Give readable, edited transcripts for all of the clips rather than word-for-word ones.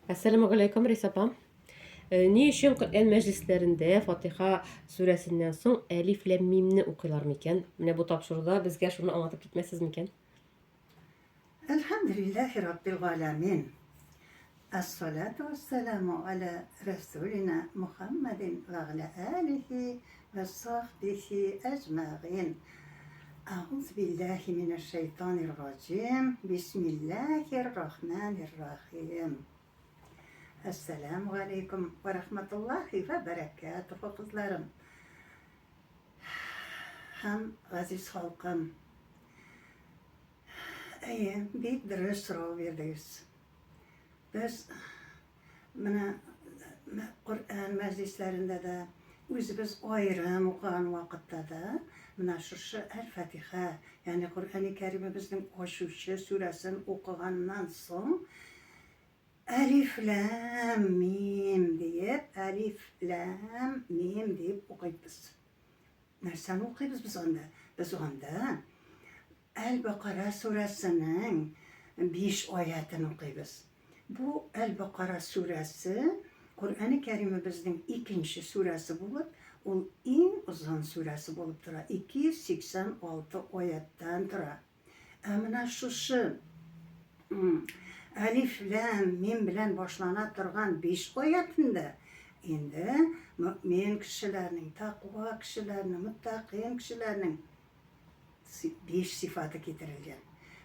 Әссәламүгаләйкүм, Рәйсә апа. Ни өчен Коръән мәҗлесләрендә Фатиха сүрәсеннән соң Әлиф ләм мимне укыйлар микән? Менә бу тапшыруда безгә шуны аңлатып китмәссез микән? Әлхәмдүлилләһи раббил галәмин. Әссалату вәссәламу аля рәсүлина Мухаммадин вә аля алихи вә сахбихи әҗмәгыйн. Әгуз билләһи минәш шәйтанир раҗим. Бисмилләһир рахманир рахим. Әссәләмү галәйкүм вә рахматуллаһи вә бәрәкәтүһү, кызларым һәм газиз халкым. Әйе, бик дөрес сорау бирдегез. Без менә Коръән мәҗлесләрендә дә, үзебез аерым укыган вакытта да менә шушы Әл-Фатиха, ягъни Коръәни Кәримебезнең ачучы сүрәсен укыганнан соң Әлиф ләм мим диеп, әлиф ләм мим диеп укыйбыз. Нәрсәне укыйбыз без анда? Без анда Әл-Бакара сүрәсенең 5 аятын укыйбыз. Бу Әл-Бакара сүрәсе Коръәни Кәримебезнең икенче сүрәсе булып, ул иң озын сүрәсе булып тора, 286 аяттан тора. Ә менә шушы әлиф, ләм, мим белән башлана торган биш аятында инде мөэмин кешеләрнең, тәкъва кешеләрнең, мөттәкыйн кешеләрнең биш сыйфаты китерелгән.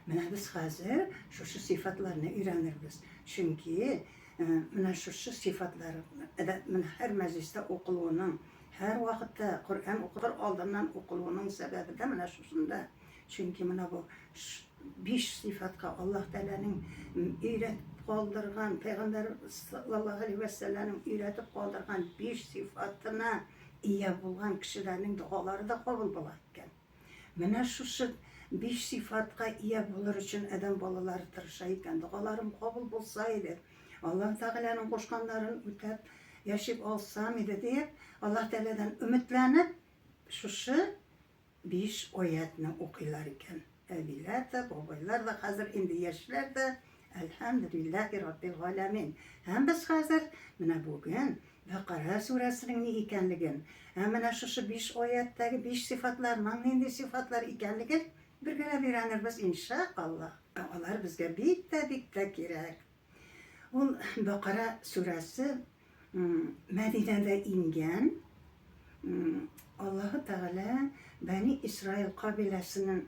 Менә без хәзер шушы сыйфатларны өйрәнербез. Чөнки менә шушы сыйфатлар менә һәр мәҗлестә укылуының, һәр вакытта Коръән укыр алдыннан укылуының сәбәбе дә менә шушында. Чөнки менә бу биш сыйфатка Аллаһ Тәгаләнең өйрәтеп калдырган, Пәйгамбәр саллаллаһу алейһи вә сәлләмнең өйрәтеп калдырган биш сыйфатына ия булган кешеләрнең догалары да кабул була икән. Менә шушы биш сыйфатка ия булыр өчен адәм балалары тырыша икән. Догаларым кабул булса иде, Аллаһ Тәгаләнең кушканнарын үтәп яши алсам иде диеп, Аллаһ Тәгаләдән өметләнеп, шушы Биш аятны укыйлар икән. Әбиләр дә, бабайлар да, хәзер инде яшьләр дә, әлхәмдүлилләһи раббил галәмин. Һәм без хәзер менә бүген Бәкара сүрәсенең ни икәнлеген, һәм менә шушы биш аяттәге биш сыйфатларның нинди сыйфатлар икәнлеген бергәләп өйрәнербез, инша Аллаһ. Алар безгә бик тә, бик тә кирәк. Ул Бәкара сүрәсе Мәдинәдә иңгән. Аллаһы Тәгалә Бәни Исраил кабиләсенең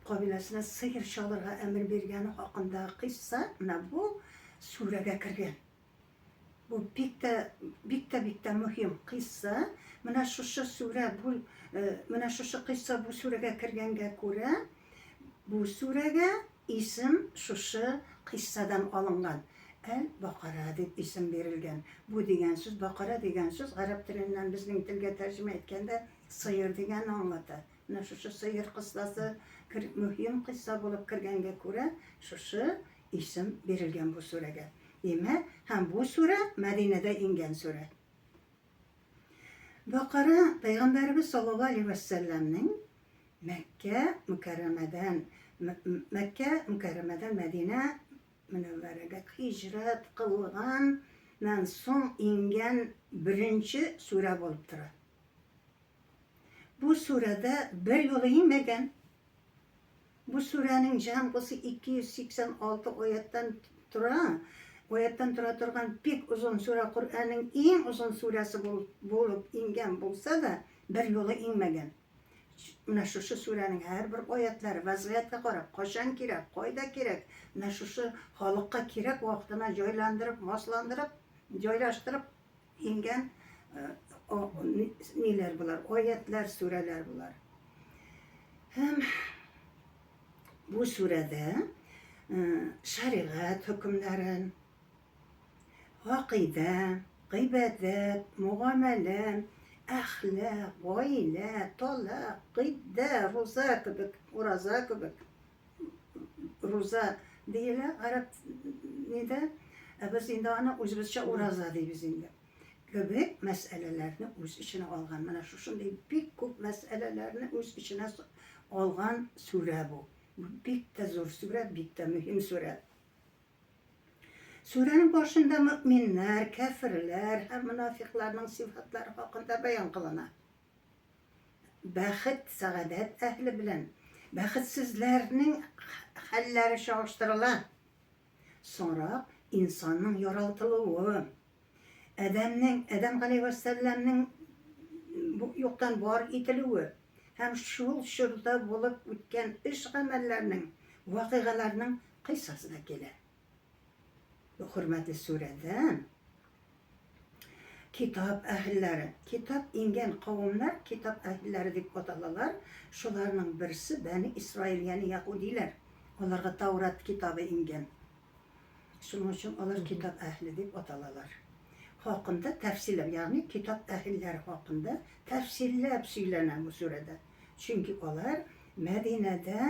кабиләсенә сыер чалырга әмер биргәне хакындагы кыйсса менә бу сүрәгә кергән. Бу бик тә бик тә бик тә мөһим кыйсса. Менә шушы сүрә бу менә шушы кыйсса бу сүрәгә кергәнгә күрә бу сүрәгә Исем шушы кыйссадан алынган. Әл-Бакара дип исем бирелгән. Бу дигән сүз, бакара дигән сүз гарәп теленнән безнең телгә тәрҗемә иткәндә сыер дигәнне аңлата. Менә шушы сыер кыссасы мөһим кыйсса булып кергәнгә күрә шушы исем бирелгән бу сүрәгә. Димәк, һәм бу сүрә Мәдинәдә иңгән сүрә. Бакара пәйгамбәребез саллаллаһу алейһи вә сәлләмнең Мәккә мөкәррәмәдән Мәккә мөкәррәмәдән Мәдинә мөнәввәрәгә һиҗрәт кылганнан соң иңгән беренче сүрә булып тора. Бу сүрәдә бер юлы иңмәгән. Бу сүрәнең җәмгысы 286 аяттан тора. Аяттан тора торган бик озын сүрә, Коръәннең иң озын сүрәсе булып иңгән булса да, бер юлы иңмәгән. Менә шушы сүрәнең һәрбер аятлары вазгыятькә карап, кайчан кирәк, кайда кирәк, менә шушы халыкка кирәк вакытына җайландырып, масландырып, җайлаштырып иңгән ниләр болар, аятлар, сүрәләр болар. Һәм бу сүрәдә шәригать хөкемнәрен, Гакыйдә, гыйбадәт, мөгамәлә, әхлак, гаилә, талак, гыйддә, руза кебек, ураза кебек, руза диелә гарәп нидә, ә без инде аны үзебезчә ураза дибез инде. Кебек мәсьәләләрне үз эченә алган. Менә шушындый бик күп мәсьәләләрне үз эченә алган сүрә бу. Бу бик тә зур сүрә, бик тә мөһим сүрә. Сүрәнең башында мөэминнәр, кәферләр һәм монафикъларның сыйфатлары хакында бәян кылына. Бәхет, сәгадәт әһле белән бәхетсезләрнең хәлләре чагыштырыла. Соңрак инсанның яралтылуы, Адәмнең, Адәм галәйһиссәламнең юктан бар ителүе һәм шул чорда булып үткән эш-гамәлләрнең, вакыйгаларның кыйссасы да килә. Бу хөрмәтле сүрәдә китап әһелләре, китап иңгән кавымнар китап әһелләре дип аталалар. Шуларның берсе Бәни Исраил, ягъни яһүдиләр. Аларга Таурат китабы иңгән. Шуның өчен алар китап әһеле дип аталалар. Хакында тәфсилләп, ягъни китап әһелләре хакында тәфсилләп сөйләнә бу сүрәдә. Чөнки алар Мәдинәдә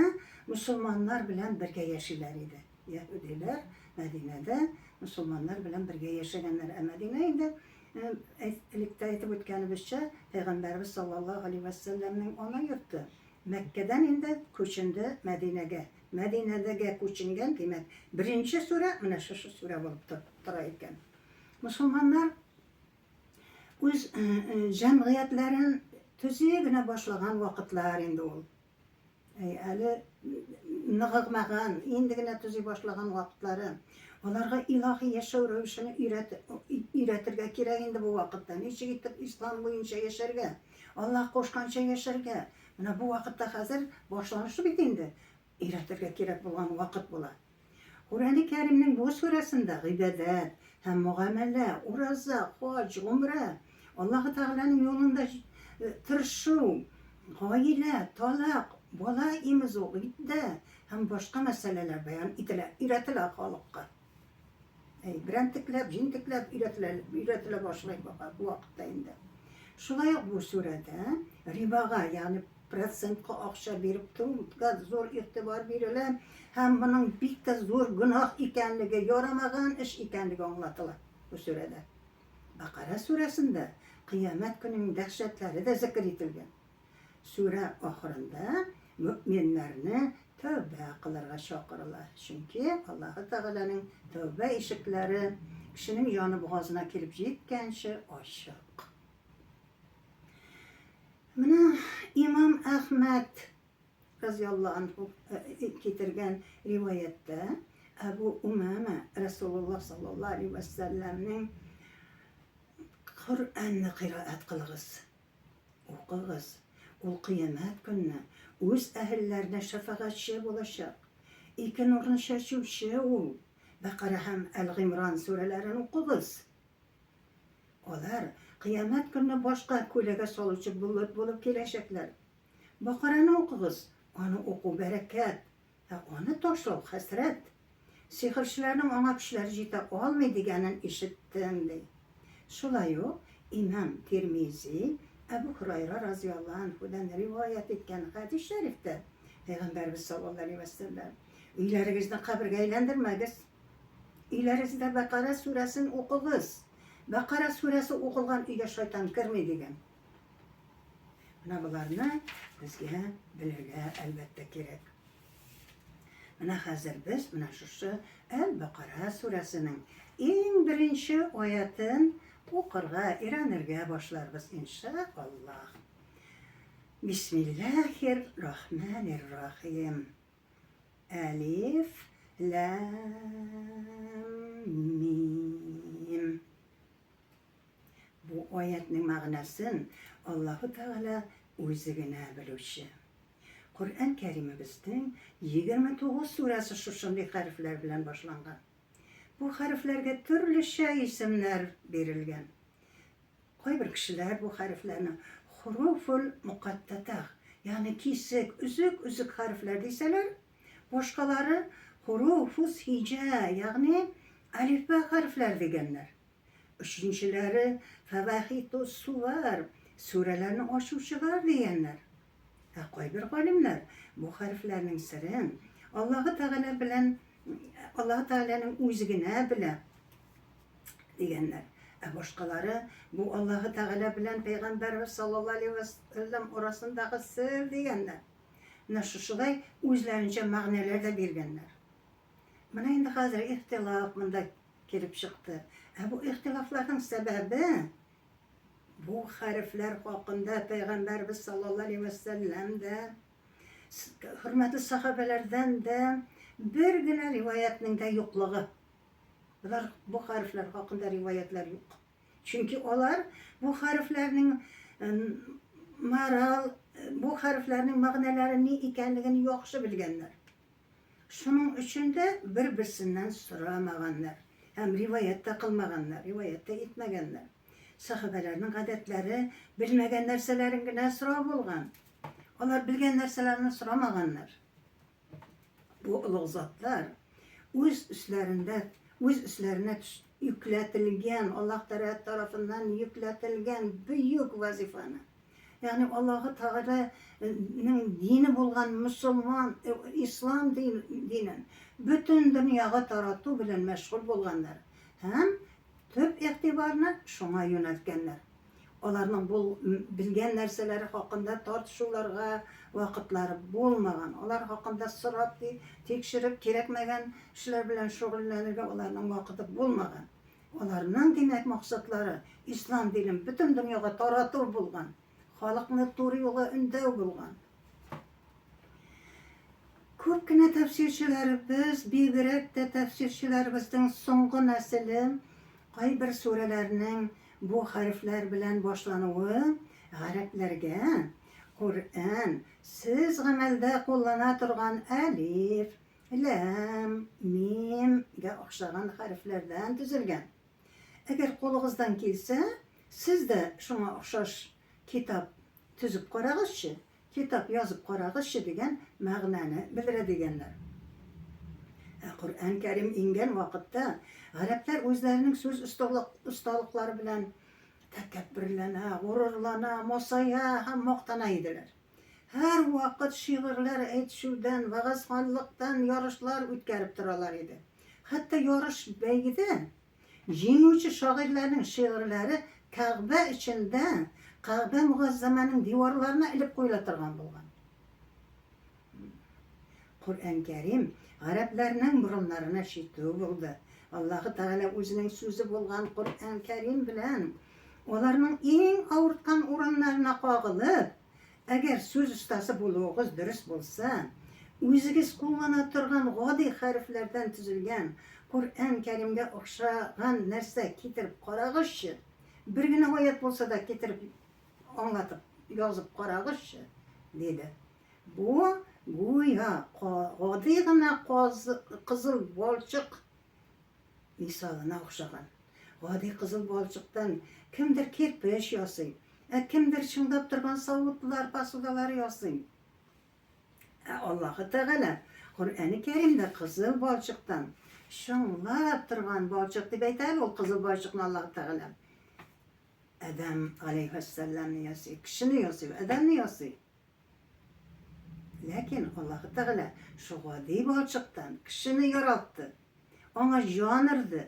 мусулманнар белән бергә яшиләр иде. Яһүдиләр Мәдинәдә мусулманнар белән бергә яшәгәннәр. Ә Мәдинә инде элек тә әйтеп үткәнебезчә, Пәйгамбәребез саллаллаһу алейһи вә сәлләмнең ана йорты. Мәккәдән инде күченде Мәдинәгә. Мәдинәдәгә күченгән, димәк, беренче сүрә менә шушы сүрә булып тора икән. Мусулманнар үз җәмгыятьләрен төзи генә башлаган вакытлар инде ул. Әле ныгымаган, инде генә төзи башлаган вакытлары. Аларга илаһи яшәү рәвешен өйрәтергә кирәк инде бу вакытта. Ничек итеп ислам буенча яшәргә, Аллаһ кушканча яшәргә. Менә бу вакытта хәзер башланышы бит инде, өйрәтергә кирәк булган вакыт була. Коръәни Кәримнең бу сүрәсендә гыйбадәт һәм мөгамәлә, ураза, хаҗ, гомрә, Аллаһы Тәгаләнең юлында тырышу, гаилә, талак, бала имезү, гыйддә һәм башка мәсьәләләр бәян ителә, өйрәтелә халыкка. Әй, берәмтекләп, җентекләп өйрәтелә, өйрәтелә башлый бу вакытта инде. Шулай ук бу сүрәдә рибага, ягъни процентка акча биреп торуга зур игътибар бирелә һәм моның бик тә зур гөнаһ икәнлеге, ярамаган эш икәнлеге аңлатыла бу сүрәдә. Бакара сүрәсендә кыямәт көненең дәһшәтләре дә зикер ителгән. Сүрә ахырында мөэминнәрне тәүбә кылырга чакырыла, чөнки Аллаһы Тәгаләнең тәүбә ишекләре кешенең җаны бугазына килеп җиткәнче ачык. Менә имам Әхмәд разияллаһу анһу китергән риваятьтә Әбу Умама Расулуллаһ саллаллаһу алейһи вә сәлләмнең Коръәнне кыйраәт кылыгыз, Укыгыз, ул кыямәт көнне үз әһелләренә шәфәгатьче булачак. Ике нурны чәчүче ул. Бәкара һәм Әл-Гыймран сүрәләрен укыгыз. Алар кыямәт көнне башка күләгә салучы болыт булып киләчәкләр. Бакараны укыгыз, аны уку бәрәкәт, Ә аны ташлау, хәсрәт. Сихерчеләрнең аңа көчләре җитә алмый дигәнен ишеттем, ди. Шулай ук имам Тирмизи Әбү Һөрәйра разыяллаһу анһудан риваять иткән хәдис шәрифтә Пәйгамбәребез саллаллаһу алейһи вә сәлләм, Өйләрегезне кабергә әйләндермәгез. Өйләрегездә Бәкара сүрәсен укыгыз. Бәкара сүрәсе укылган өйгә шайтан керми, дигән. Менә боларны безгә белергә әлбәттә кирәк. Менә хәзер без менә шушы Әл-Бакара сүрәсенең иң беренче аятын укырга, өйрәнергә башларбыз инша Аллаһ. Бисмиллахир рахманир рахим. Әлиф, ләм, мим. Бу аятьнең мәгънәсен Аллаһу Тәгалә үзе генә белүче. Коръән Кәримебезнең 29 сүрәсе шушындый хәрефләр белән башланган. Бу хәрефләргә төрлечә исемнәр бирелгән. Кайбер кешеләр бу хәрефләрне хуруфул мукаттатах, ягъни кисек, өзек-өзек хәрефләр дисәләр, башкалары хуруфус һиҗа, ягъни әлифбә хәрефләр дигәннәр. Өченчеләре фәвахитус сувар, сүрәләрне ачучылар дигәннәр. Ә кайбер галимнәр бу хәрефләрнең серен Аллаһы Тәгалә белән Аллаһы Тәгаләнең үзе генә белә дигәннәр. Ә башкалары бу Аллаһы Тәгалә белән Пәйгамбәрбез саллаллаһу алейһи вә сәлләм арасындагы сер дигәннәр. Менә шушылай үзләренчә мәгънәләр дә биргәннәр. Менә инде хәзер ихтилаф монда. килеп чыкты. Ә бу ихтилафларның сәбәбе бу хәрефләр хакында пәйгамбәрбез саллаллаһу алейһи вә сәлләм дә, хөрмәтле сахабәләрдән дә бер генә риваятнең дә юклыгы. Болар бу хәрефләр хакында риваятлар юк. Чөнки алар бу хәрефләрнең морал, бу хәрефләрнең мәгънәләре ни икәнлеген яхшы белгәннәр. Шуның өчен дә бер-берсеннән сорамаганнар һәм риваять тә кылмаганнар, риваять тә итмәгәннәр. Сәхабәләрнең гадәтләре белмәгән нәрсәләрен генә сорау булган. Алар белгән нәрсәләрне сорамаганнар. Бу олуг затлар үз өсләрендә, үз өсләренә йөкләтелгән, Аллаһ Тәгалә тарафыннан йөкләтелгән бөек вазифаны, ягъни Аллаһы Тәгаләнең дине булган мөселман, э, ислам динен бөтен дөньяга тарату белән мәшгуль булганнар һәм төп игътибарны шуңа юнәлткәннәр. Аларның бу белгән нәрсәләре хакында тартышуларга вакытлары булмаган. Алар хакында сорап, тикшереп, кирәкмәгән эшләр белән шөгыльләнергә аларның вакыты булмаган. Аларның, димәк, максатлары ислам динен бөтен дөньяга тарату булган, халыкны туры юлга өндәү булган. Күп кенә тәфсирчеләребез, бигрәк тә тәфсирчеләребезнең соңгы нәселе, кайбер сүрәләрнең бу хәрефләр белән башлануы гарәпләргә Коръән сез гамәлдә куллана торган әлиф, ләм, мим гә охшаган хәрефләрдән төзелгән. Әгәр кулыгыздан килсә, сез дә шуңа охшаш китап төзеп карагызчы, Китап язып карагызчы дигән мәгънәне белдерә дигәннәр. Ә Коръән Кәрим иңгән вакытта гарәпләр үзләренең сүз осталыклары белән тәкәбберләнә, горурлана, масая һәм мактана иделәр. Һәрвакыт шигырьләр әйтешүдән, вәгазьханлыктан ярышлар үткәреп торалар иде. Хәтта ярыш бәйгедә Җиңүче шагыйрьләрнең шигырьләре Кәгъбә эчендә, Кәгъбә мөгаззәмәнең диварларына элеп куела торган булган. Коръән Кәрим гарәпләрнең борыннарына читү булды. Аллаһы Тәгалә үзенең сүзе булган Коръән Кәрим белән аларның иң авырткан урыннарына кагылып, Әгәр сүз остасы булуыгыз дөрес булса, үзегез куллана торган гади хәрефләрдән төзелгән Коръән Кәримгә охшаган нәрсә китереп карагызчы, бер генә аять булса да китереп аңлатып, язып карагызчы, диде. Бу гүя гади гына кызыл балчык мисалына охшаган. Гади кызыл балчыктан кемдер кирпеч ясый, ә кемдер чыңлап торган савытлар, посудалар ясый. Ә Аллаһы Тәгалә Коръәне Кәримдә кызыл балчыктан чыңлап торган балчык дип әйтә әле ул кызыл балчыкны Аллаһы Тәгалә. Адәм алейһиссәламне ясый, кешене ясый, Адәмне ясый. Ләкин Аллаһы Тәгалә шул гади балчыктан кешене яратты, аңа җан өрде.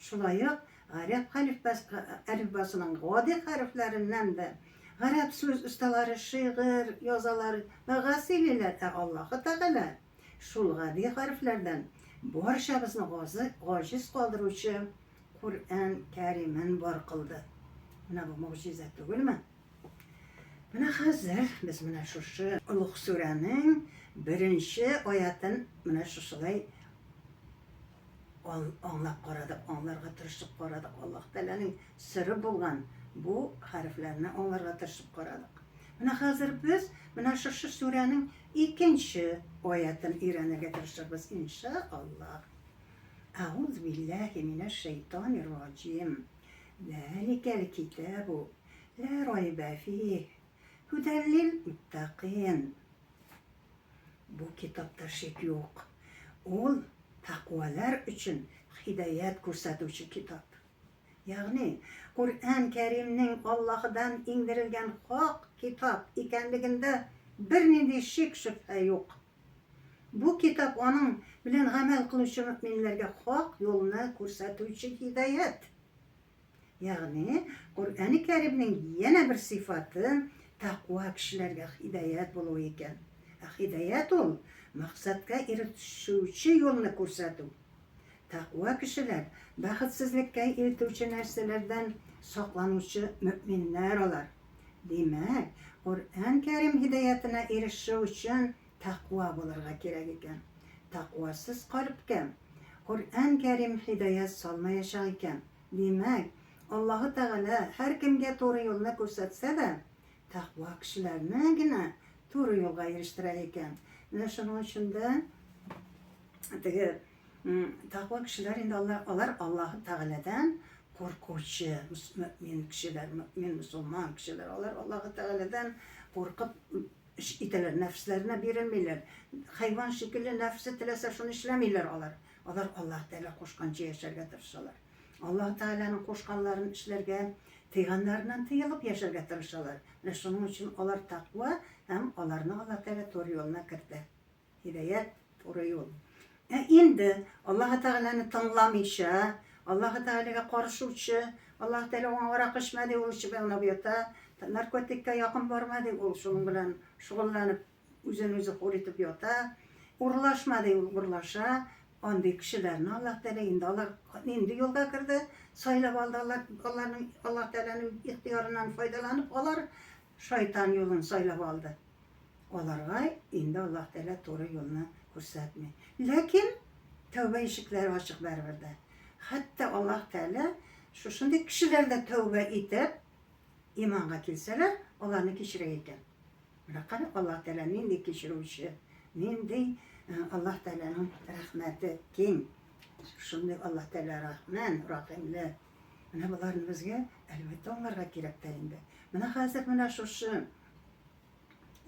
Шулай ук гарәп әлифбасының гади хәрефләреннән дә гарәп сүз осталары шигырь язалар, вәгазь сөйлиләр, ә Аллаһы Тәгалә шул гади хәрефләрдән барчабызны гаҗиз калдыручы Коръән Кәримен бар кылды. Менә бу могҗиза түгелме? Менә хәзер без менә шушы олуг сүрәнең беренче аятын менә шушылай аңлап карадык, аңларга тырышып карадык. Аллаһ Тәгаләнең сыры булган бу хәрефләрне аңларга тырышып карадык. Менә хәзер без менә шушы сүрәнең икенче аятын өйрәнергә тырышырбыз, иншаллаһ. Әгуз билләһи минәш шәйтанир раҗим. Зәликәл китабу лә райбә фих, һүдән лил муттакин. Бу китапта шик юк. Ул тәкъвалар өчен һидаять күрсәтүче китап. Ягъни, Коръән Кәримнең Аллаһыдан иңдерелгән хак китап икәнлегендә бернинди шик-шөбһә юк. Бу китап аның белән гамәл кылучы мөэминнәргә хак юлны күрсәтүче һидаять. Ягъни, Коръәни Кәримнең янә бер сыйфаты тәкъва кешеләргә һидаять булуы икән. Ә һидаять ул, максатка ирешүче юлны күрсәтү. Тәкъва кешеләр, бәхетсезлеккә илтүче нәрсәләрдән сакланучы мөэминнәр алар. Димәк, Коръән Кәрим һидаятенә ирешү өчен тәкъва булырга кирәк икән. Тәкъвасыз кальбкә Коръән Кәрим һидаят салмаячак икән. Димәк, Аллаһы Тәгалә һәркемгә туры юлны күрсәтсә дә, тәкъва кешеләрне генә туры юлга ирештерә икән. Менә шуның өчен дә теге тәкъва кешеләр инде алар, алар Аллаһы Тәгаләдән куркучы мөэмин кешеләр, мөэмин мөселман кешеләр. Алар Аллаһы Тәгаләдән куркып эш итәләр, нәфсләренә бирелмиләр. Хайван шикелле нәфсе теләсә шуны эшләмиләр алар. Алар Аллаһ Тәгалә кушканча яшәргә тырышалар. Аллаһ Тәгаләнең кушканларын эшләргә, тыйганнарыннан тыелып яшәргә тырышалар. Менә шуның өчен алар тәкъва һәм аларны Аллаһ Тәгалә туры юлына кертә. Һидаять, туры юл. Ә инде Аллаһ Тәгаләне тыңламыйча, Аллаһ Тәгаләгә карышучы, Аллаһ Тәгалә аңа аракы эчмә ди, ул эчеп аунап ята, наркотикка якын барма ди, ул шуның белән шөгыльләнеп үзен үзе хур итеп ята, урлашма ди, ул урлаша. Андый кешеләрне Аллаһ Тәгалә инде алар нинди юлга керде, сайлап алды алар, аларның Аллаһ Тәгаләнең ихтыярыннан файдаланып, алар шайтан юлын сайлап алды. Аларга инде Аллаһ Тәгалә туры юлны күрсәтми. Ләкин тәүбә ишекләре ачык барыбер дә. Хәтта Аллаһ Тәгалә шушындый кешеләр дә тәүбә итеп, иманга килсәләр, аларны кичерә икән. Менә кара, Аллаһ Тәгалә нинди кичерүче, нинди Аллаһ Тәгаләнең рәхмәте киң. Шундый Аллаһ Тәгалә рахман, рахимле. Менә боларны безгә әлбәттә аңларга кирәк тә инде. Менә хәзер менә шушы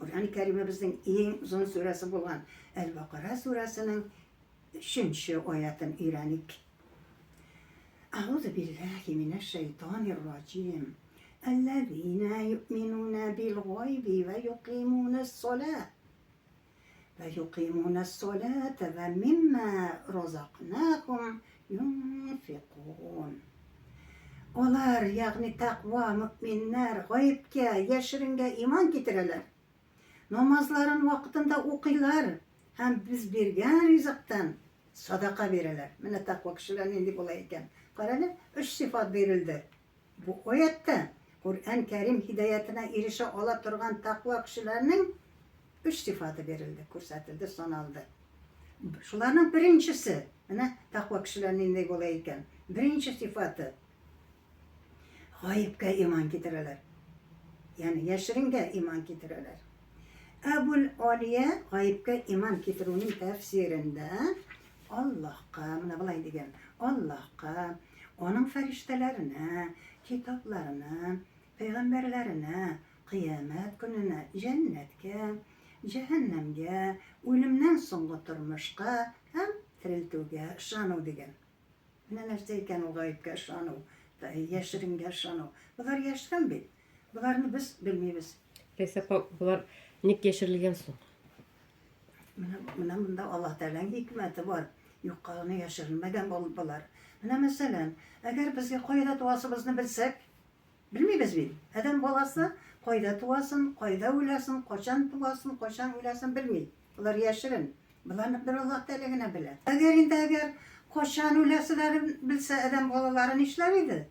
Коръән Кәримебезнең иң озын сүрәсе булган Әл-Бакара сүрәсенең өченче аятын өйрәник. Әгъузу биллаһи минәш шайтанир раҗим. Әлләзина юъминуна бил гайби вә юкыймунас салә. Вә юкыймунас салата вә мимма разакнахум юнфикун. Алар, ягъни тәкъва мөэминнәр, гаепкә, яшеренгә иман китерәләр. Намазларын вакытында укыйлар һәм без биргән ризыктан садака бирәләр. Менә тәкъва кешеләр нинди була икән. Карале, өч сыйфат бирелде. Бу аятьтә Коръән Кәрим һидаятенә ирешә ала торган тәкъва кешеләрнең өч сыйфаты бирелде, күрсәтелде, саналды. Шуларның беренчесе, менә тәкъва кешеләр нинди була икән. Беренче сыйфаты Гаепкә иман китерәләр. Ягъни яшеренгә иман китерәләр. Әбул Алия гаепкә иман китерүнең тәфсирендә Аллаһка, менә болай дигән, Аллаһка, аның фәрештәләренә, китапларына, пәйгамбәрләренә, кыямәт көненә, җәннәткә, җәһәннәмгә, үлемнән соңгы тормышка һәм терелтүгә ышану дигән. Менә нәрсә икән ул гаепкә ышану, яшеренгә ышану. Болар яшерен бит. Боларны без белмибез. Рәйсә апа, болар ник яшерелгән соң? Менә, менә монда Аллаһ Тәгаләнең хикмәте бар. Юкка гына яшерелмәгән болар. Менә мәсәлән, әгәр безгә кайда туасыбызны белсәк, белмибез бит. Адәм баласы кайда туасын, кайда үләсен, кайчан туасын, кайчан үләсен белми. Болар яшерен. Боларны бер Аллаһ Тәгалә генә белә. Әгәр инде әгәр кайчан үләселәрен белсә, адәм балалары нишләр иде?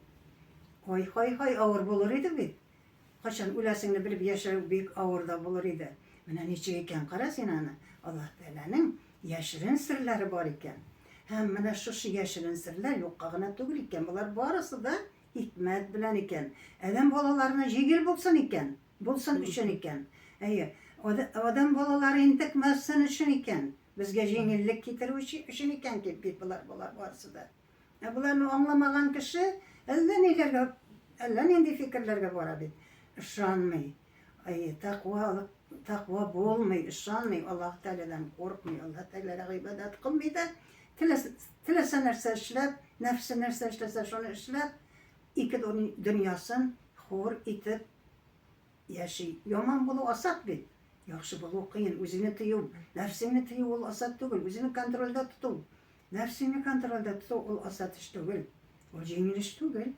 Ай, һай-һай, авыр булыр иде бит. Кайчан үләсеңне белеп яшәү бик авыр да булыр иде. Менә ничек икән, кара син аны. Аллаһ Тәгаләнең яшерен серләре бар икән. Һәм менә шушы яшерен серләр юкка гына түгел икән. Болар барысы да хикмәт белән икән. Адәм балаларына җиңел булсын икән. Булсын өчен икән. Әйе, адәм балалары интекмәсен өчен икән. Безгә җиңеллек китерү өчен икән бит болар, болар барысы да. Ә боларны аңламаган кеше әллә ниләргә, әллә нинди фикерләргә бара бит. Ышанмый. Әйе, тәкъвалык, тәкъва булмый, ышанмый, Аллаһ Тәгаләдән куркмый, Аллаһ Тәгаләгә гыйбадәт кылмый да, теләсә, теләсә нәрсә эшләп, нәфсе нәрсә эшләсә, шуны эшләп, ике дөньясын хур итеп яши. Яман булу асат бит. Яхшы булу кыен. Үзеңне тыю, нәфсеңне тыю ул асат түгел. Үзеңне контрольдә тоту. Нәфсеңне контрольдә тоту ул асат эш түгел. Ул җиңел эш түгел.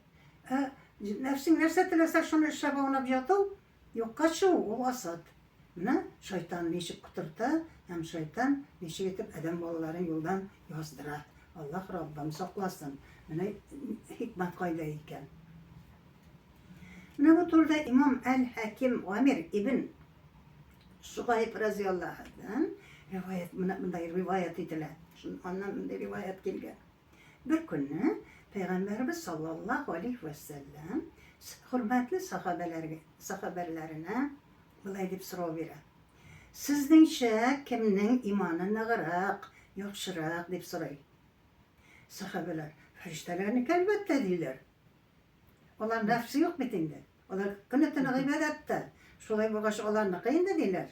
Ә нәфсең нәрсә теләсә шуны эшләп аунап яту, юкка чыгу ул асат. Менә шайтан ничек котырта һәм шайтан ничек итеп адәм балаларын юлдан яздыра. Аллаһ Раббым сакласын. Менә хикмәт кайда икән. Менә бу турыда имам Әл-Хәким Гамир ибн Шугайб разияллаһу анһудан риваять, менә мондай риваять ителә. Аннан мондый риваять килгән. Бер көнне Пәйгамбәребез саллаллаһу алейһи вә сәлләм хөрмәтле сахабәләргә, сахабәләренә болай дип сорау бирә. Сезнеңчә кемнең иманы ныграк, яхшырак дип сорый. Сахабәләр, фәрештәләрнеке әлбәттә, диләр. Алар нәфсе юк бит инде. Алар көне-төне гыйбадәттә. Шулай булгач, аларныкы инде, диләр.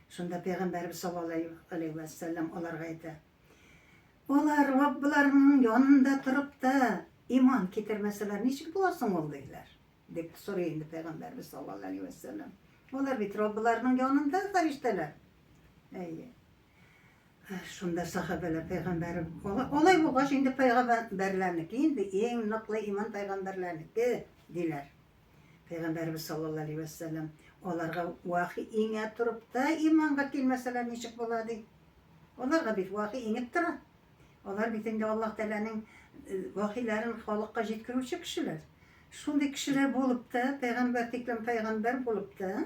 Шунда Пәйгамбәребез саллаллаһу алейһи вә сәлләм аларга әйтә. Алар Раббларының янында торып та иман китермәсәләр, ничек була соң ул, диләр. Дип сорый инде Пәйгамбәребез саллаллаһу алейһи вә сәлләм. Алар бит Раббларының янында фәрештәләр. Әйе. Шунда сахабәләр пәйгамбәр алай булгач инде пәйгамбәрләрнеке инде иң ныклы иман пәйгамбәрләрнеке диләр. Пәйгамбәребез саллаллаһу алейһи вәссәлам аларга вахи иңә торып та иманга килмәсәләр ничек була ди. Аларга бит вахи иңеп тора. Алар бит инде Аллаһ Тәгаләнең э, вахиләрен халыкка җиткерүче кешеләр. Шундый кешеләр булып та, пәйгамбәр тиклем пәйгамбәр булып та,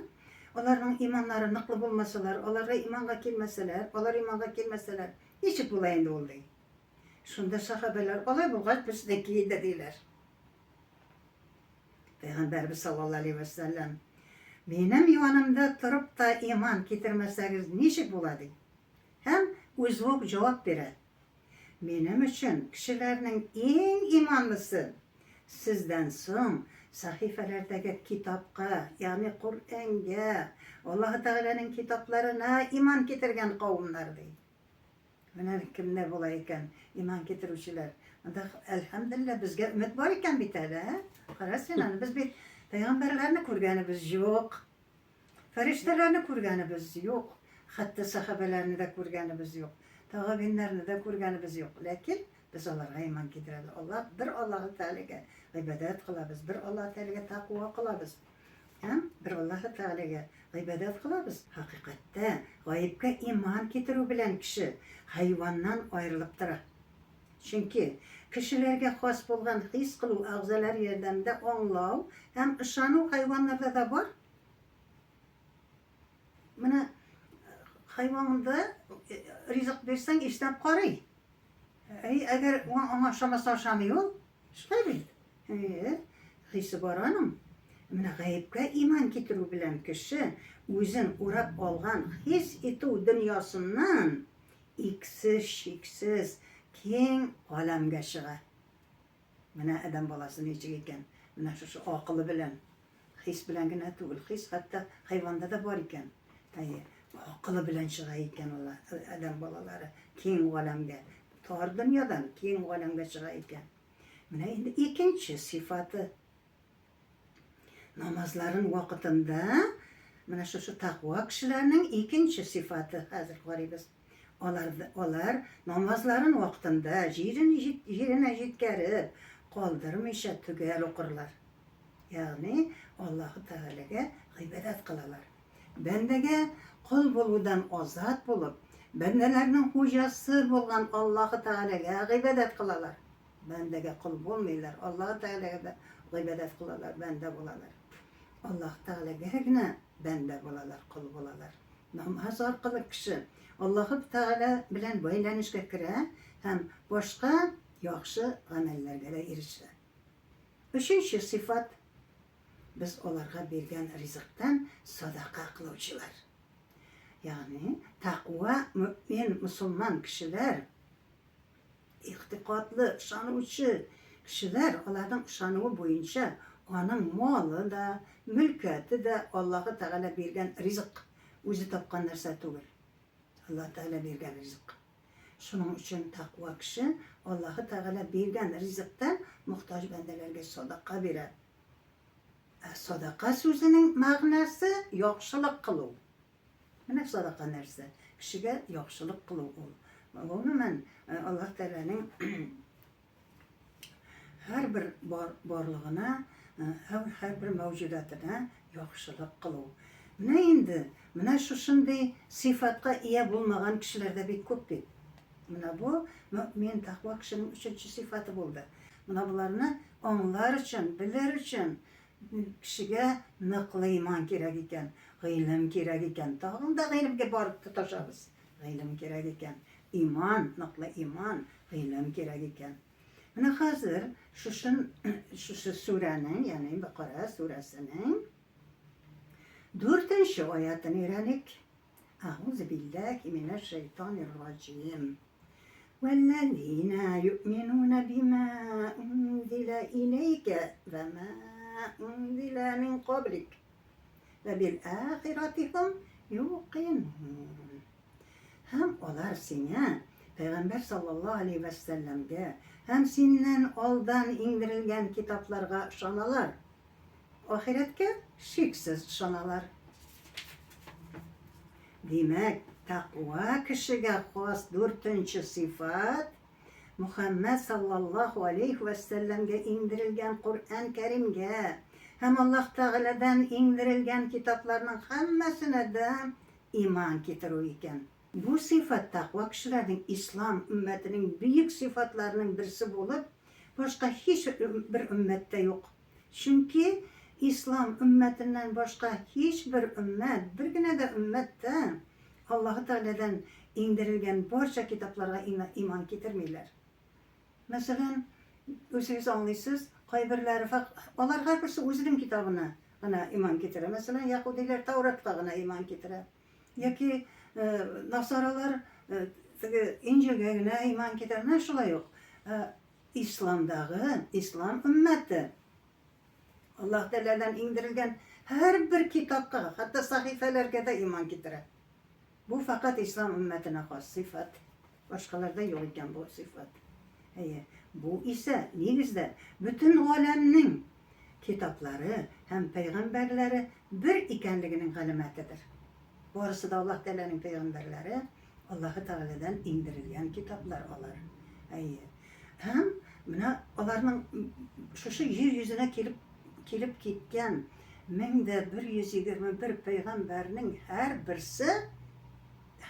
аларның иманнары ныклы булмасалар, аларга иманга килмәсәләр, алар иманга килмәсәләр, ничек була инде ул ди. Шунда сахабәләр, алай булгач безнеке инде диләр. Пәйгамбәрбез саллаллаһу алейһи вә сәлләм, минем янымда торып та иман китермәсәгез ничек була ди. Һәм үзе үк җавап бирә. Минем өчен кешеләрнең иң иманлысы, сездән соң сәхифәләрдәге китапка, ягъни Коръәнгә, Аллаһы Тәгаләнең китапларына иман китергән кавымнар, ди. Менә кемнәр була икән иман китерүчеләр. Монда, әлхәмдүлилләһ, безгә өмет бар икән бит әле, ә? Кара син аны, без бит пәйгамбәрләрне күргәнебез юк. Фәрештәләрне күргәнебез юк, хәтта сәхабәләрне дә күргәнебез юк, тагабиннәрне дә күргәнебез юк. Ләкин без аларга иман китерәбез. Аллаһ бер Аллаһы Тәгаләгә гыйбадәт кылабыз, бер Аллаһ Тәгаләгә тәкъва кылабыз. Һәм бер Аллаһы Тәгаләгә гыйбадәт кылабыз. Хакыйкатьтә, гаепкә иман китерү белән кеше хайваннан аерылып тора. Чөнки кешеләргә хас булган хис кылу әгъзалар ярдәмендә аңлау һәм ышану хайваннарда да бар. Менә хайванында ризык бирсәң, иснәп карый. Әй, әгәр аңа ошамаса ашамый ул. Шулай бит. Әйе, хисе бар аның. Менә гаепкә иман китерү белән кеше үзен урап алган хис итү дөньясыннан иксез-чиксез киң галәмгә чыга. Менә адәм баласы ничек икән. Менә шушы акылы белән. Хис белән генә түгел, хис хәтта хайванда да бар икән. Әйе, акылы белән чыга икән ул адәм балалары киң галәмгә. Тар дөньядан киң галәмгә чыга икән. Менә инде икенче сыйфаты. Намазларын вакытында менә шушы таква кешеләрнең икенче сыйфаты хәзер карыйбыз. Алар, алар намазларын вакытында җирен, җиренә җиткереп, калдырмыйча төгәл укырлар. Ягъни Аллаһы Тәгаләгә гыйбадәт кылалар. Бәндәгә кол булудан азат булып, бәндәләрнең хуҗасы булган Аллаһы Тәгаләгә гыйбадәт кылалар. Бәндәгә кол булмыйлар, Аллаһы Тәгаләгә гыйбадәт кылалар, бәндә булалар. Аллаһы Тәгаләгә генә бәндә булалар, кол булалар. Намаз аркылы кеше Аллаһы Тәгалә белән бәйләнешкә керә һәм башка яхшы гамәлләргә дә ирешә. Өченче сыйфат, без аларга биргән ризыктан садака кылучылар. Ягъни тәкъва мөэмин мосылман кешеләр, игътикадлы, ышанучы кешеләр, аларның ышануы буенча аның малы да, мөлкәте дә Аллаһы Тәгалә биргән ризык, үзе тапкан нәрсә түгел. Аллаһы Тәгалә биргән ризык. Шуның өчен тәкъва кеше Аллаһы Тәгалә биргән ризыктан мохтаҗ бәндәләргә садака бирә. Ә садака сүзенең мәгънәсе яхшылык кылу. Менә садака нәрсә? Кешегә яхшылык кылу ул. Гомумән, Аллаһ Тәгаләнең һәрбер бар, барлыгына, һәрбер мәүҗүдатына яхшылык кылу. Менә инде, менә шушындый сыйфатка ия булмаган кешеләр дә бик күп бит. Менә бу мөэмин тәкъва кешенең өченче сыйфаты булды. Менә боларны аңлар өчен, белер өчен кешегә ныклы иман кирәк икән, гыйлем кирәк икән. Тагын да гыйлемгә барып тоташабыз. Гыйлем кирәк икән. Иман, ныклы иман, гыйлем кирәк икән. Менә хәзер шушын шушы сүрәнең, ягъни Бакара сүрәсенең дүртенче аятын өйрәник. Әгъузу билләһи минәш шәйтанир раҗим. Вәлләзина юъминуна бима унзиля иләйкә вә ма унзиля мин каблик вә бил ахирати һум юкинун. Һәм алар сиңа, пәйгамбәр саллаллаһу алейһи вә сәлләмгә һәм синнән алдан иңдерелгән китапларга ышаналар. Ахирәткә шиксез ышаналар. Димәк, тәкъва кешегә хас дүртенче сыйфат, Мөхәммәд саллаллаһу алейһи вә сәлләмгә иңдерелгән Коръән Кәримгә һәм Аллаһ Тәгаләдән иңдерелгән китапларның һәммәсенә дә иман китерү икән. Бу сыйфат тәкъва кешеләрнең ислам өммәтенең бөек сыйфатларының берсе булып, башка һич бер өммәттә юк. Чөнки ислам өммәтеннән башка һичбер өммәт, бер генә дә өммәт тә Аллаһы Тәгаләдән иңдерелгән барча китапларга иман китермиләр. Мәсәлән, үзегез аңлыйсыз, кайберләре алар һәрберсе үзенең китабына гына иман китерә. Мәсәлән, яһүдиләр Тауратка гына иман китерә. Яки насаралар теге Инҗилгә генә иман китерә. Менә шулай ук. Исламдагы, ислам өммәте Аллаһ Тәгаләдән иңдерелгән һәрбер китапка, хәтта сәхифәләргә дә иман китерә. Бу фәкать ислам өммәтенә хас сыйфат. Башкаларда юк икән бу сыйфат. Әйе, бу исә нигездә бөтен галәмнең китаплары һәм пәйгамбәрләре бер икәнлегенең галәмәтедер. Барысы да Аллаһ Тәгаләнең пәйгамбәрләре, Аллаһы Тәгаләдән иңдерелгән китаплар алар. Әйе. Һәм менә аларның шушы җир йөзенә килеп килеп киткән 1121 пәйгамбәрнең һәрберсе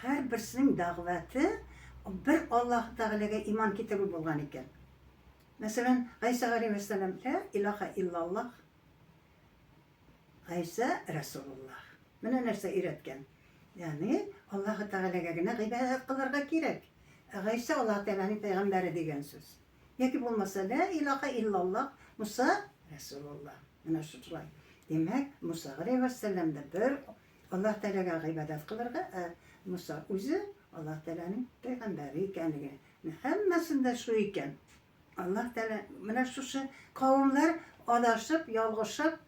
һәрберсенең дәгъвәте бер Аллаһ Тәгаләгә иман китерү булган икән. Мәсәлән, Гайсә галәйһиссәлам лә илаһа иллаллаһ Гайсә Рәсулуллаһ. Менә нәрсә өйрәткән. Ягъни Аллаһы Тәгаләгә генә гыйбадәт кылырга кирәк. Ә Гайсә Аллаһы Тәгаләнең пәйгамбәре дигән сүз. Яки булмаса лә илаһа иллаллаһ Муса Рәсулуллаһ. Менә шулай. Димәк, Муса галәйһиссәлам да бер Аллаһ Тәгаләгә гыйбадәт кылырга, ә Муса үзе Аллаһ Тәгаләнең пәйгамбәре икәнлеге. Һәммәсендә шу икән. Аллаһ Тәгалә менә шушы кавымнар адашып, ялгышып,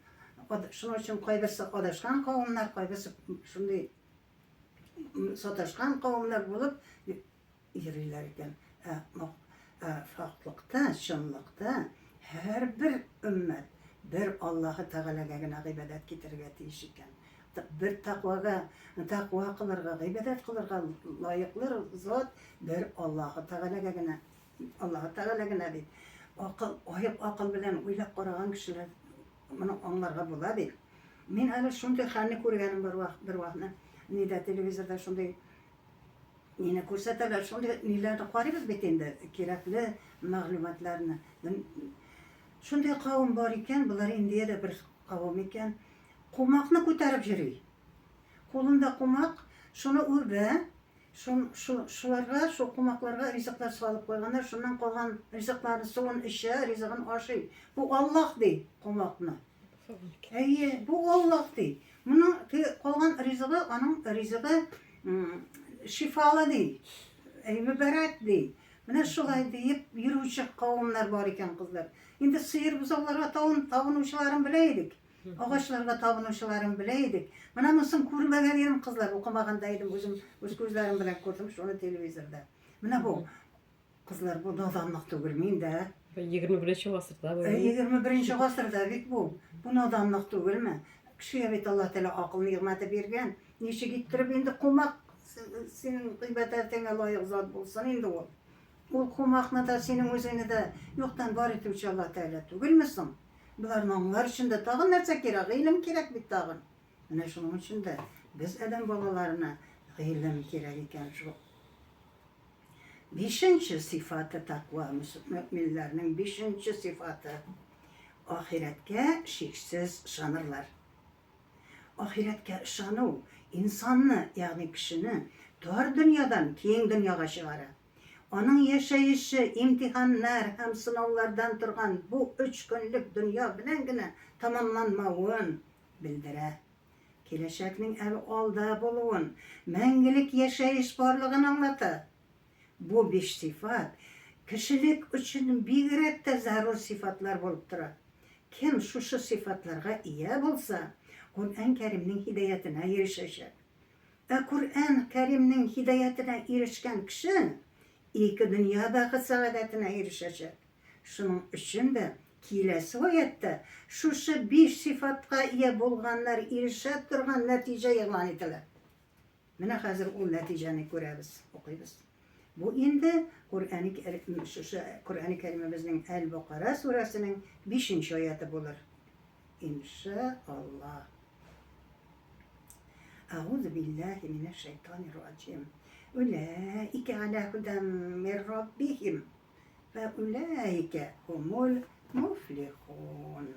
шуның өчен кайберсе адашкан кавымнар, кайберсе шундый саташкан кавымнар булып йөриләр икән. Ә, ә фактлыкта, чынлыкта һәрбер өммәт бер Аллаһы Тәгаләгә генә гыйбадәт китерергә тиеш икән. Бер тәкъвага, тәкъва кылырга, гыйбадәт кылырга лаеклы зат бер Аллаһы Тәгаләгә генә Аллаһы Тәгалә генә бит. Акыл, аек акыл белән уйлап караган кешеләр моны аңларга була бит. Мин әле шундый хәлне күргәнем бар вакыт, бер вакытны нидә телевизорда шундый мине күрсәтәләр, шундый ниләрне карыйбыз бит инде, кирәкле мәгълүматларны. Шундый кавым бар икән, болар Индиядә бер кавым икән. Кумакны күтәреп йөри. Кулында кумак, шуны үбә, Шун, шу, шуларга, шул кумакларга ризыклар салып куйганнар, шуннан калган ризыкларны, суын эчә, ризыгын ашый. Бу Аллаһ ди кумакны. Әйе, бу Аллаһ ди. Моның калган ризыгы, аның ризыгы шифалы ди, әй, мөбарәк ди. Менә шулай диеп йөрүче кавымнар бар икән, кызлар. Инде сыер бозауларга тавын, табынучыларын белә идек. Агачларга табынучыларын белә идек. Менә монысын күрмәгән идем, кызлар, укымаган да идем, үзем үз күзләрем белән күрдем шуны телевизорда. Менә бу, кызлар, бу наданлык түгелме инде, ә? 21 гасырда бу. 21 гасырда бит бу. Бу наданлык түгелме? Кешегә бит Аллаһ Тәгалә акыл нигъмәте биргән. Ничек иттереп инде кумак синең гыйбадәтеңә лаек зат булсын инде ул? Ул кумакны да, синең үзеңне дә юктан бар итүче Аллаһ Тәгалә түгелме соң? Боларны аңлар өчен дә тагын нәрсә кирәк? Гыйлем кирәк бит тагын. Менә шуның өчен дә без адәм балаларына гыйлем кирәк икән шул. Бишенче сыйфаты тәкъва мөэминнәрнең бишенче сыйфаты, ахирәткә шиксез ышанырлар. Ахирәткә ышану инсанны, ягъни кешене тар дөньядан киң дөньяга чыгара. Аның яшәеше имтиханнар һәм сынаулардан торган бу өч көнлек дөнья белән генә тәмамланмавын белдерә. Киләчәкнең әле алда булуын, мәңгелек яшәеш барлыгын аңлата. Бу биш сыйфат кешелек өчен бигрәк тә зарур сыйфатлар булып тора. Кем шушы сыйфатларга ия булса, Коръән Кәримнең һидаятенә ирешәчәк. Ә Коръән Кәримнең һидаятенә ирешкән кеше ике дөнья бәхет-сәгадәтенә ирешәчәк. Шуның өчен дә киләсе аятьтә шушы биш сыйфатка ия булганнар ирешә торган нәтиҗә игълан ителә. Менә хәзер ул нәтиҗәне күрәбез, укыйбыз. Бу инде Коръәни шушы Коръәни Кәримебезнең Әл-Бакара сүрәсенең 5 аяты булыр. Иншаллаһ. Әгъузу биллаһи минәш шайтанир раҗим. Улаика аля һудам мир раббихим вә улаика һумул муфлихун.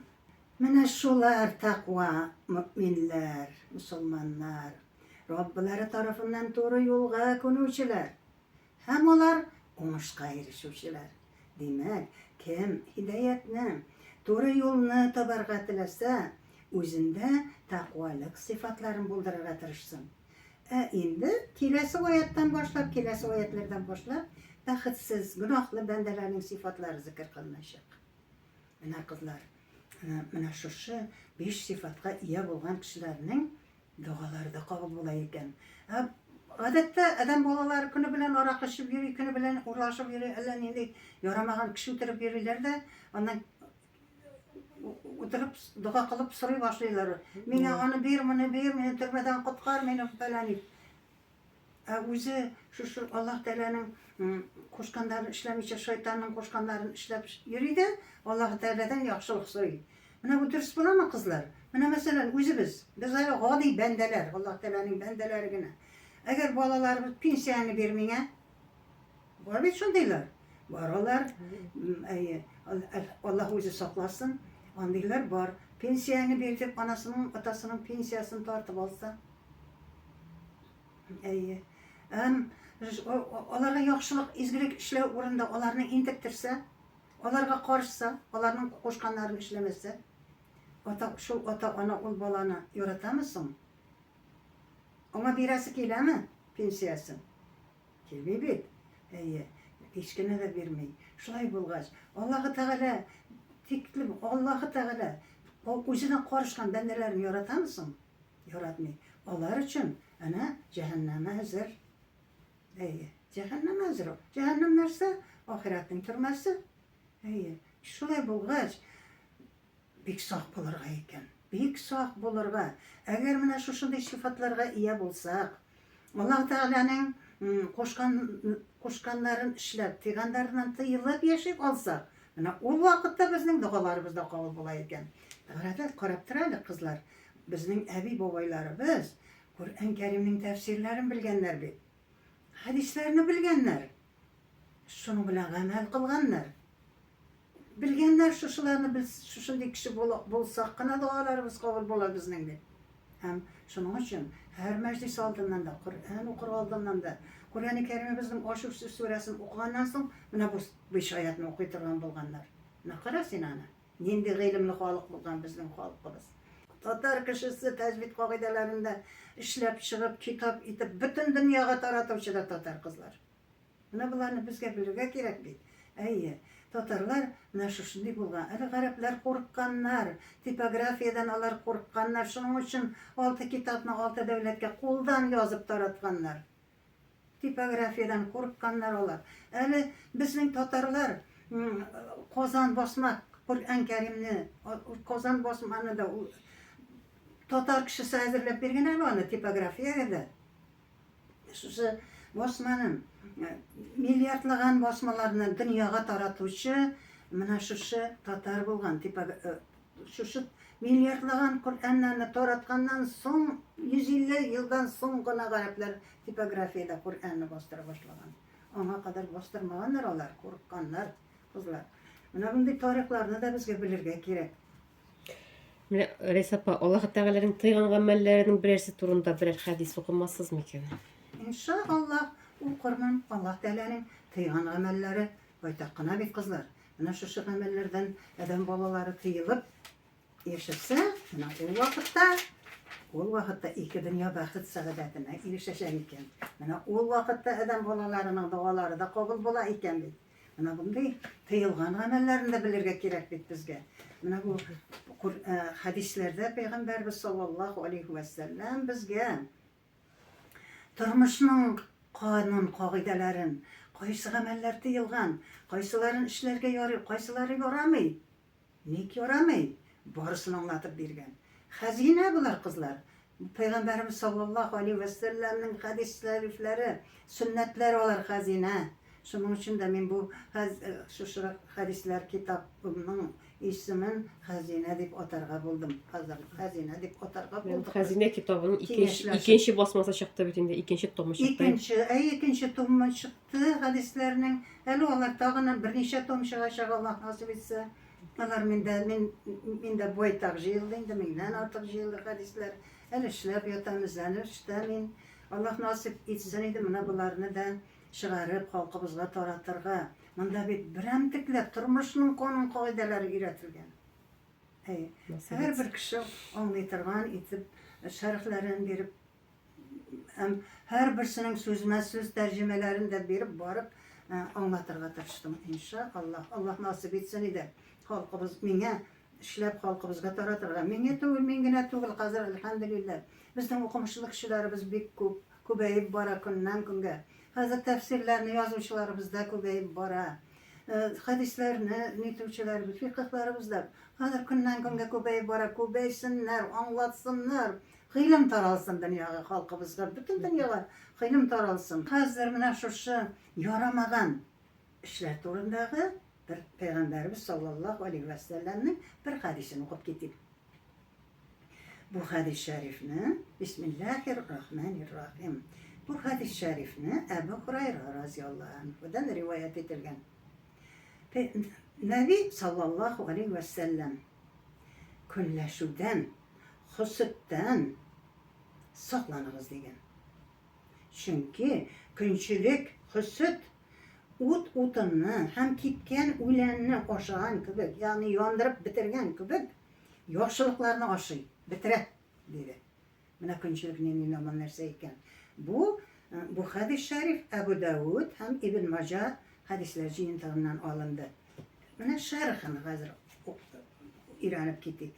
Менә шулар тәкъва мөэминнәр, мөселманнар, Раббылары тарафыннан туры юлга күнүчеләр һәм алар уңышка ирешүчеләр. Димәк, кем һидаятне, туры юлны табарга теләсә, үзендә тәкъвалык сыйфатларын булдырырга тырышсын. Ә инде киләсе аяттан башлап, киләсе аятлардан башлап, бәхетсез, гөнаһлы бәндәләрнең сыйфатлары зикер кылыначак. Менә кызлар, менә шушы биш сыйфатка ия булган кешеләрнең догалары да кабул була икән. Ә гадәттә адәм балалары көне белән аракы эчеп йөри, көне белән урлашып йөри, әллә нинди ярамаган кеше үтереп йөриләр дә, аннан утырып дога кылып сорый башлыйлар. Миңа аны бир, моны бир, мине төрмәдән коткар, мине фәлән ит. Ә үзе шушы Аллаһ Тәгаләнең кушканнарын эшләмичә, шайтанның кушканнарын эшләп йөри дә, Аллаһ Тәгаләдән яхшылык сорый. Менә бу дөрес буламы, кызлар? Менә мәсәлән, үзебез, без әле гади бәндәләр, Аллаһ Тәгаләнең бәндәләре генә. Әгәр балаларыбыз пенсияне бир миңа, бар бит шундыйлар. Бар алар. Әйе, Аллаһ үзе сакласын. Андыйлар бар. Пенсияне бир дип, анасының, атасының пенсиясен тартып алса. Әйе. Һәм аларга яхшылык, изгелек эшләү урында аларны интектерсә, аларга карышса, аларның кушканнарын эшләмәсә, ата, шул ата-ана ул баланы яратамы соң? Аңа бирәсе киләме пенсиясен? Килми бит. Әйе, һич кенә дә бирми. Шулай булгач, Аллаһы Тәгалә тиклем Аллаһы Тәгалә үзенә карышкан бәндәләрен яратамы соң? Яратмый. Алар өчен әнә җәһәннәм әзер. Әйе, җәһәннәм әзер. Җәһәннәм нәрсә? Ахирәтнең төрмәсе. Әйе. Шулай булгач, бик сак булырга икән. Бик сак булырга. Әгәр менә шушындый сыйфатларга ия булсак, Аллаһ Тәгаләнең кушкан кушканнарын эшләп, тыйганнарыннан тыелып яши алсак, менә ул вакытта безнең догаларыбыз да кабул була икән. Гадәт карап тор әле, кызлар, безнең әби-бабайларыбыз Коръән Кәримнең тәфсирләрен белгәннәр бит. Хәдисләрне белгәннәр. Шуның белән гамәл кылганнар. Белгәннәр шушыларны без шушындый кеше булсак кына догаларыбыз кабул була безнең дип. Һәм шуның өчен һәр мәҗлис алдыннан да, Коръән укыр алдыннан да, Коръәни Кәримебезнең Ашур сүрәсен укыганнан соң менә бу биш аятны укый торган булганнар. Менә кара син аны. Нинди гыйлемле халык булган безнең халкыбыз. Татар кешесе тәҗвид кагыйдәләрен дә эшләп чыгып, китап итеп бөтен дөньяга таратучы да татар кызлар. Менә боларны безгә белергә кирәк бит. Әйе, татарлар менә шушындый булган. Әле гарәпләр курыкканнар, типографиядән алар курыкканнар. Шуның өчен алты китапны алты дәүләткә кулдан язып таратканнар. Типографиядән курыкканнар алар. Әле безнең татарлар Казан басма Коръән Кәримне, Казан басманы да ул татар кешесе әзерләп биргән әле аны типографиягә дә. Шушы басманың миллиардлаган басмаларны дөньяга таратучы менә шушы татар булган. Типа шушы миллиардлаган Коръәннәрне таратканнан соң 150 елдан соң гына гарәпләр типографиядә Коръәнне бастыра башлаган. Аңа кадәр бастырмаганнар алар, курыкканнар кызлар. Менә мондый тарихларны да безгә белергә кирәк. Менә Рәйсә апа, Аллаһ Тәгаләнең тыйган гамәлләренең берәрсе турында берәр хәдис укымассыз микән? Инша Аллаһ, укырмын. Аллаһ Тәгаләнең тыйган гамәлләре байтак кына бит, кызлар. Менә шушы гамәлләрдән адәм балалары тыелып яшәсә, менә ул вакытта, ул вакытта ике дөнья бәхет сәгадәтенә ирешәчәк икән. Менә ул вакытта адәм балаларының догалары да кабул була икән бит. Менә мондый тыелган гамәлләрне дә белергә кирәк бит безгә. Менә бу э, хәдисләрдә пәйгамбәрбез саллаллаһу алейхи вә сәлләм безгә тормышның канун кагыйдәләрен, кайсы гамәлләр тыелган, кайсыларын эшләргә ярый, кайсылары ярамый. Ник ярамый? Барысын аңлатып биргән. Хәзинә болар, кызлар. Пәйгамбәребез саллаллаһу алейһи вә сәлләмнең хәдис шәрифләре, сөннәтләре алар хәзинә. Шуның өчен дә мин бу шушы хәдисләр китабымның исемен Хәзинә дип атарга булдым. Хәзер Хәзинә дип атарга булдык. Хәзинә китабының икенче, икенче басмасы чыкты бит инде, икенче томы чыкты. Икенче, әй, икенче томы чыкты хәдисләрнең. Әле алар тагын берничә том чыгачак, Аллаһ насыйп итсә. Алар миндә, мин, миндә байтак җыелды инде, меңнән артык җыелды хәдисләр. Әле эшләп ятам, эзләнеп эштә мин. Аллаһ насыйп итсен иде менә боларны да чыгарып халкыбызга таратырга. Монда бит берәмтекләп тормышның канун-кагыйдәләре өйрәтелгән. Әй, һәрбер кеше аңлый торган итеп шәрехләрен биреп һәм һәрберсенең сүзмә-сүз тәрҗемәләрен дә биреп барып аңлатырга тырыштым. Инша Аллаһ, Аллаһ насыйп итсен иде. Халкыбыз миңа эшләп халкыбызга таратырга. Миңа түгел, мин генә түгел, хәзер әлхәмдүлилләһ. Безнең укымышлы кешеләребез бик күп, күбәеп бара көннән-көнгә. Хәзер тәфсирләрне язучыларыбыз да күбәеп бара. Хәдисләрне нитүчеләребез, фикъһларыбыз да хәзер көннән-көнгә күбәеп бара. Күбәйсеннәр, аңлатсыннар. Гыйлем таралсын дөньяга, халкыбызга, бөтен дөньяга гыйлем таралсын. Хәзер менә шушы ярамаган эшләр турындагы бер пәйгамбәребез саллаллаһу алейһи вә сәлләмнең бер хәдисен укып китик. Бу хәдис шәрифне Бисмиллаһир рахманир рахим. Бу хәдис шәрифне Әбу Хурайра разияллаһу анһудан риваять ителгән. Нәби саллаллаһу алейһи вә сәлләм көнләшүдән, хөсеттән сакланыгыз дигән. Чөнки көнчелек, хөсет ут утынны һәм кипкән үләнне ашаган кебек, ягъни яндырып бетергән кебек, Яхшылыкларны ашый, бетерә, диде. Менә көнчелек нинди яман нәрсә икән. Бу бу хәдис шәриф Әбу Дауд һәм Ибн Маҗа хәдисләр җыентыгыннан алынды. Менә шәрехен хәзер өйрәнеп китик.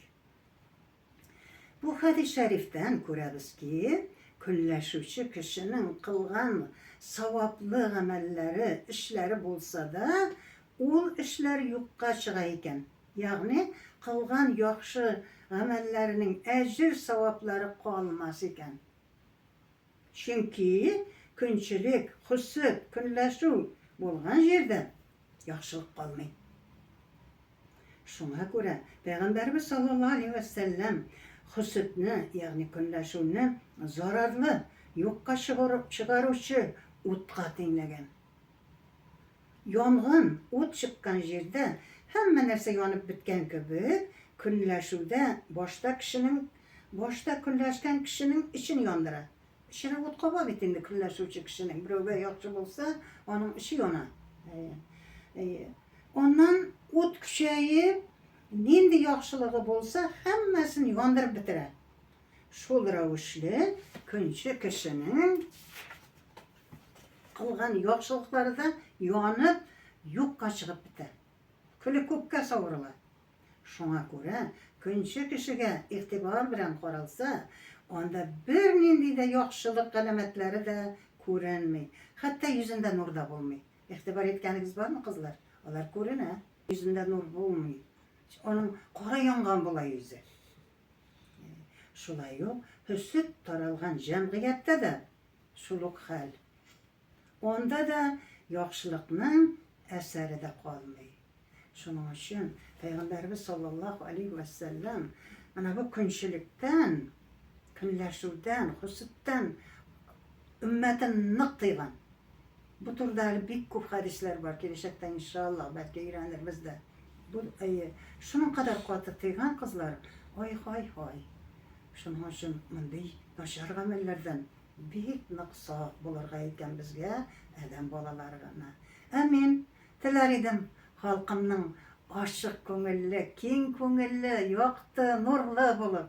Бу хәдис шәрифтән күрәбез ки, көнләшүче кешенең кылган саваплы гамәлләре, эшләре булса да, ул эшләр юкка чыга икән. Ягъни кылган яхшы гамәлләренең әҗер-саваплары калмас икән. Чөнки көнчелек, хөсет, көнләшү булган җирдә яхшылык калмый. Шуңа күрә Пәйгамбәребез саллаллаһу алейһи вә сәлләм хөсетне, ягъни көнләшүне зарарлы, юкка чыгаручы утка тиңләгән. Янгын, ут чыккан җирдә һәммә нәрсә янып беткән кебек, көнләшүдә башта кешенең, башта көнләшкән кешенең эчен яндыра. Эченә ут каба бит инде көнләшүче кешенең. Берәүгә яхшы булса, аның эче яна. Әйе. Әйе. Аннан ут көчәеп, нинди яхшылыгы булса, һәммәсен яндырып бетерә. Шул рәвешле көнче кешенең Кылган яхшылыклары да янып, юкка чыгып бетә. Көле күккә савырыла. Шуңа күрә көнче кешегә игътибар белән каралса, анда бернинди дә яхшылык галәмәтләре дә күренми. Хәтта йөзендә нур да булмый. Игътибар иткәнегез бармы, кызлар? Алар күренә. Йөзендә нур булмый. Аның кара янган була йөзе. Шулай ук хөсет таралган җәмгыятьтә дә Шул ук хәл. Анда да яхшылыкның әсәре дә калмый. Шуның өчен Пәйгамбәребез саллаллаһу алейһи вә сәлләм менә бу көнчелектән, көнләшүдән, хөсеттән өммәтен нык тыйган. Бу турыда әле бик күп хәдисләр бар, киләчәктә иншаллаһ, бәлки өйрәнербез дә. Бу әйе, шуның кадәр каты тыйган кызлар, ай-һай-һай. Шуның өчен мондый начар гамәлләрдән бик нык сак булырга икән безгә, адәм балаларына. Ә мин теләр идем халкымның ачык күңелле, киң күңелле, якты, нурлы булып,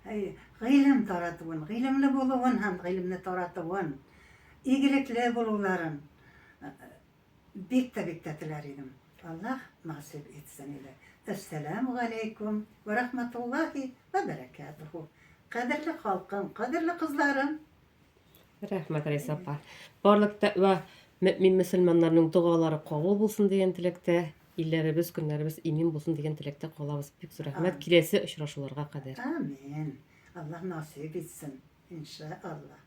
әй, гыйлем таратуын, гыйлемле булуын һәм гыйлемне таратуын, игелекле булуларын бик тә бик тә теләр идем. Аллаһ насыйп итсен иде. Әссәләмү галәйкүм вә рахматуллаһи вә бәрәкәтүһү. Кадерле халкым, кадерле кызларым. Рәхмәт, Рәйсә апа. Барлык тәкъва мөэмин мөселманнарның догалары кабул булсын дигән теләктә, илләребез, көннәребез имин булсын дигән теләктә калабыз. Бик зур рәхмәт. Киләсе очрашуларга кадәр. Амин. Аллаһ насыйп итсен. Иншаллаһ.